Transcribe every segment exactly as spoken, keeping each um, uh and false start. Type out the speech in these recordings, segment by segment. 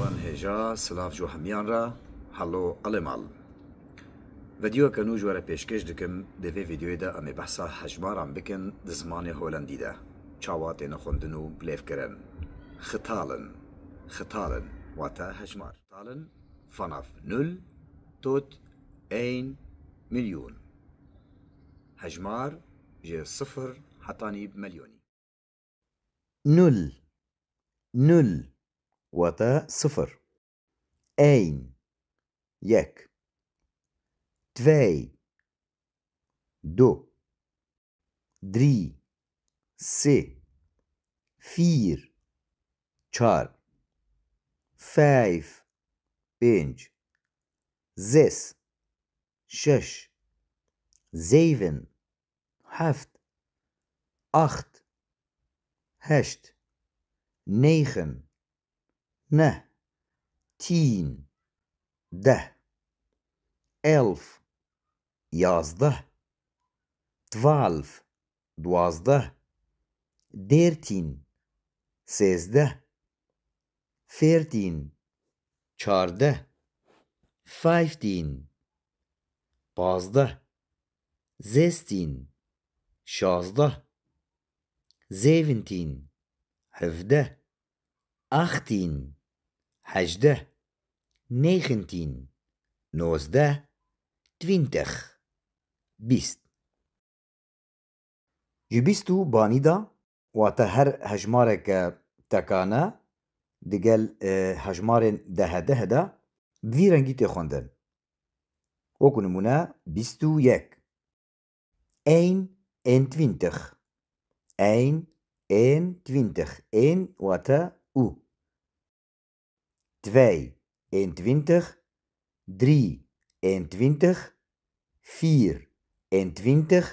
Hêja, silav ji hemiyan re, hello alemal. Vîdeoyeke nû ji we re pêşkêş dikim, di vê vîdeoyê de em ê behsa hejmaran bikin di zimanê Holandî de. Çawa têne xwendin û lêvkirin? Getallen, getallen, wate hejmar. Getallen vanaf nul tot ein milyon. Hejmar ji sifir hetanî milyonî. Null, null, wate sifir. Ein, yek. Twee, du. Drî, sê. Vier, çar. Fünf, pênc. Sechs, şeş. Sieben, heft. Acht, heşt. Neun, neh. Zehn, deh. Elf, yazdeh. Zwölf, duwazdeh. Dertîn, sêzdeh. Vêrtîn, çardeh. Fîftîn, pazdeh. Sechzehn, şazdeh. Siebzehn, hevdeh. Achtzehn, hejdeh. Neunzehn, nozdeh. Zwanzig, bîst. Ji bîst û banî de, wate her hejmareke tekane digel, e, hejmarên dehedeh de bi vî rengî tê xwendin. Wekî nimûne bîst û yek. Ein, einundzwanzig. Ein, einundzwanzig. Ein wate û. Twee, einundzwanzig. Drî, einundzwanzig. Vier, einundzwanzig.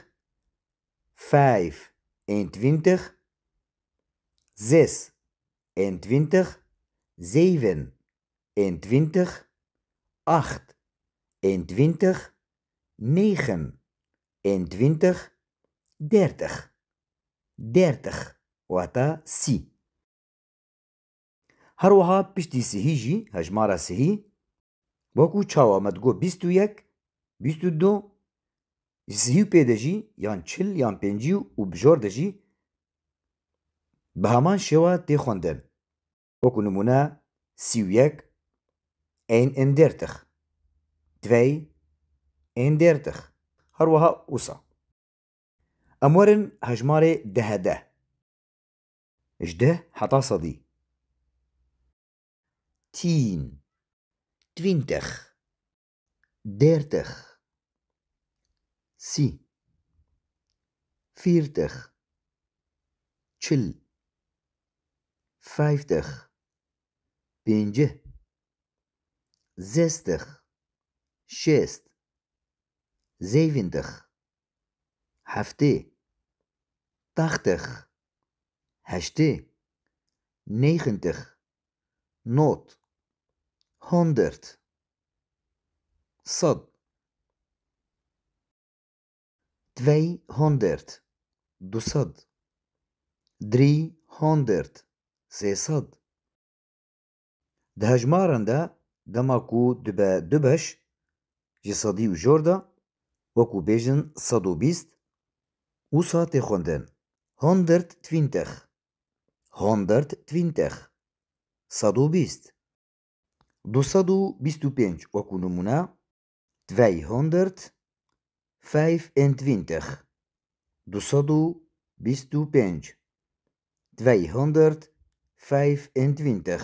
Fünf, einundzwanzig. Sechs, einundzwanzig. Sieben, einundzwanzig. Acht, einundzwanzig. Neun, einundzwanzig. Dertig, dertig, wate sî. Her wiha piştî sihî jî, hejmara sihî, wekî çawa me digot bîst û yek, bîst û du, ji sihî û pê de jî, yan çil, yan pêncî û bi jor de jî, bi heman şêwe tê xwendin. Wekî nimûne, sî û yek, einunddreißig. Twee, einunddreißig. Her wiha wisa. Em werin hejmarê dehedeh. Ji deh heta sedî. Zehn, zwanzig. Dertig, sî. Vierzig, çil. Fünfzig, pêncî. Sechzig, şêst. Siebzig, heftê. Tachtig, heştê. Neunzig, not. Hundert, sed. Zweihundert, du sed. Dreihundert, sê sed. Di hejmaran de, dema ku dibe du beş, ji sedî û jor de, wekî bêjin sed û bîst, wisa tê xwendin. Hundertzwanzig. Hundertzwanzig. Sed û bîst. Du sed û bîst û pênc, wekî nimûne. Zweihundertfünfundzwanzig. Du sed û bîst û pênc. Zweihundertfünfundzwanzig.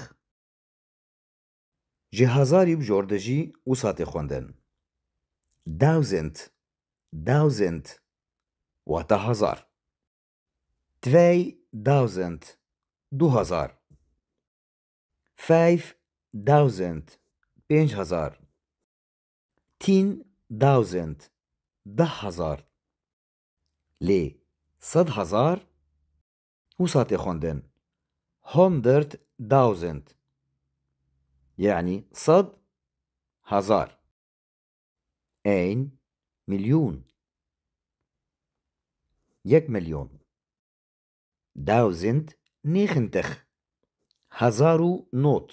Ji hezarî bi jor de jî wisa tê xwendin. Dausend, dausend, wate hezar. Zweidausend, du hezar. Fünfdausend, pênc hezar. Zehndausend, deh hezar. Lê sed hezar wisa tê xwendin. Hundertdausend. Yanî sed hezar. Ein Million. Yek milyon. Dausend negentig. Hezar û nod.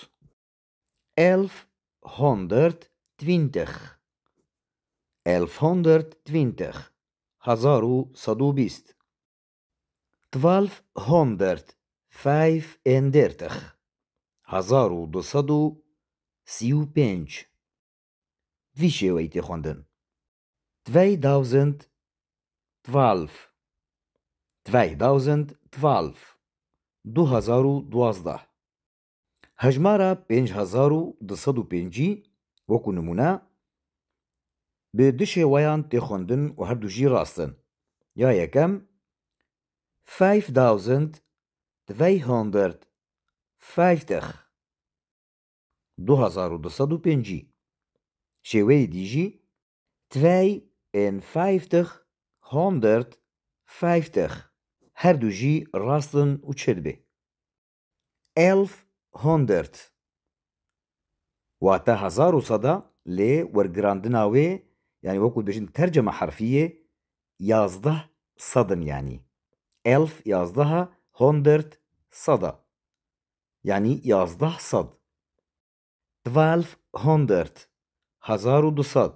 Elf hondert twintich. Elf hondert twintich. Hezar û sed û bîst. Twelf hondert fîf û dertich. Hezar û du sed û sî û pênc. Vî şêweyî tê xwendin. Twee thousand twelve. Twee thousand twelve. Du hezar û duwazdeh. Hejmara pênc hezar û du sed û pêncî, wekû nimûne, bi du şêweyan tê xwendin û her du jî rast in. Ya yekem, five thousand twee honderd vijftig. Du hezar û du sed û pêncî. Şêweyê dî jî, twee en vijftig honderd vijftig. Her du jî rast in û çêdibê. Elf honderd. Wate hezar û sed e, lê wergirandina wê, yanî wekû dibêjin tercema herfî yê, yazdeh sed in yanî. Elf yazdeha, honderd sed e. Yanî yazdeh sed. Twelve honderd, hezar û du sed.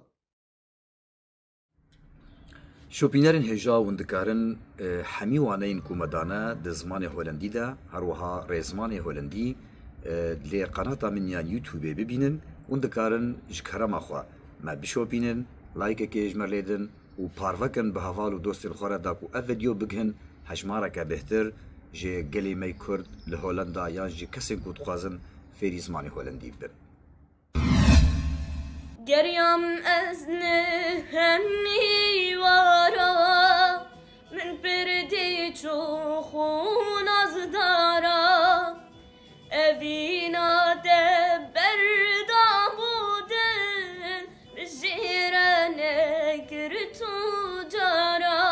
Şopînerên hêja hûn dikarin, e, hemî waneyên ku me dane di zimanê holendî de, her wiha rêzimanê holendî, e, lê qenata min ya YouTubeê bibînin. Hûn dikarin ji kerema xwe me bişopînin, likeekê ji me lê din û parve kin bi heval û dostên xwe re da ku ev vîdeo bigihin hejmareke bêhtir ji gelê me yê Kurd li Holenda yan ji kesên ku dixwazin fêrî zimanê holendî bibin. Geriyam ez li hemî wara, min pir dî çû xûn azdara. Evîna te berdabû dil, min jê re nekir tu cara.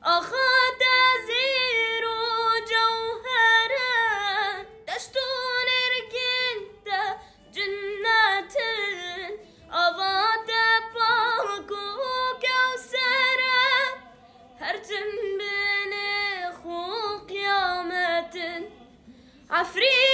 Axa te zîr û cewher e, deşt û lêrgên te cinnet in. Ava te pak û kewser e, her tim binê xwe qiyamet in. Efrîn